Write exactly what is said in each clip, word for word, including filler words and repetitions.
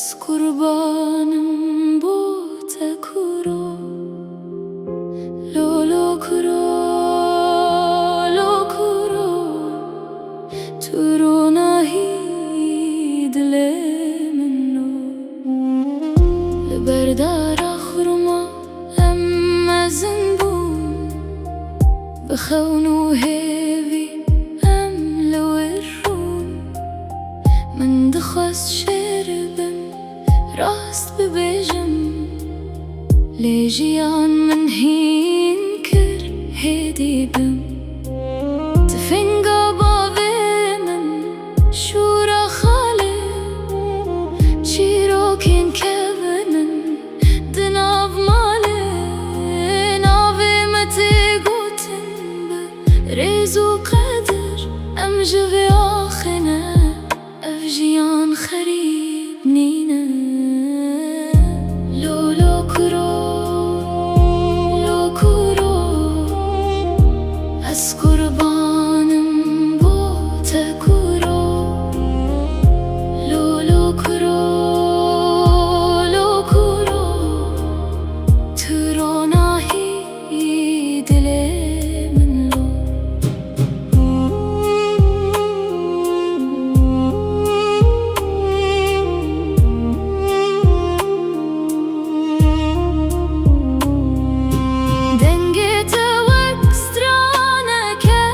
Ez qurbanim bo te kuro, lo lo kuro, lo kuro, tu ronahî dilê min lo. Li ber dara xurma em mezin bûn, bi xewn û hêvî em li wir rûn. Min dixwest şêr bim, rast bibêjim, lê jiyan min hîn kir hêdî bim. Tifinga bavê min, şûra xalê, çîrokên kevin in di nav malê. Navê me tê gotin bi rêz û qedir, em ji vê axê ne. Ev jiyan xerîb nîne. Lo lo kuro, lo kuro, ez qurbanim bo te kuro. Lo lo kuro, lo kuro, tu ronahî dilê min lo. Dengê te wek straneke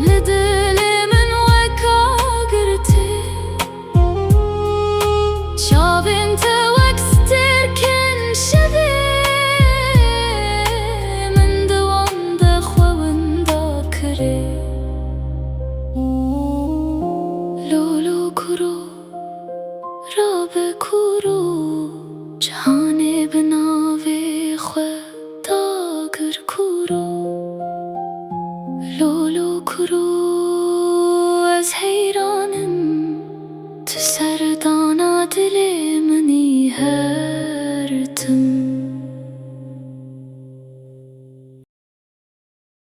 li dilê min wek agir tê. Çavên te wek stêrkên şevê, min di wan de xwe winda kirê. Lo lo kuro, rabe kuro, cihanê bi navê xwe dagir kuro. Lo lo kuro, ez heyran im, tu serdana dilê min î her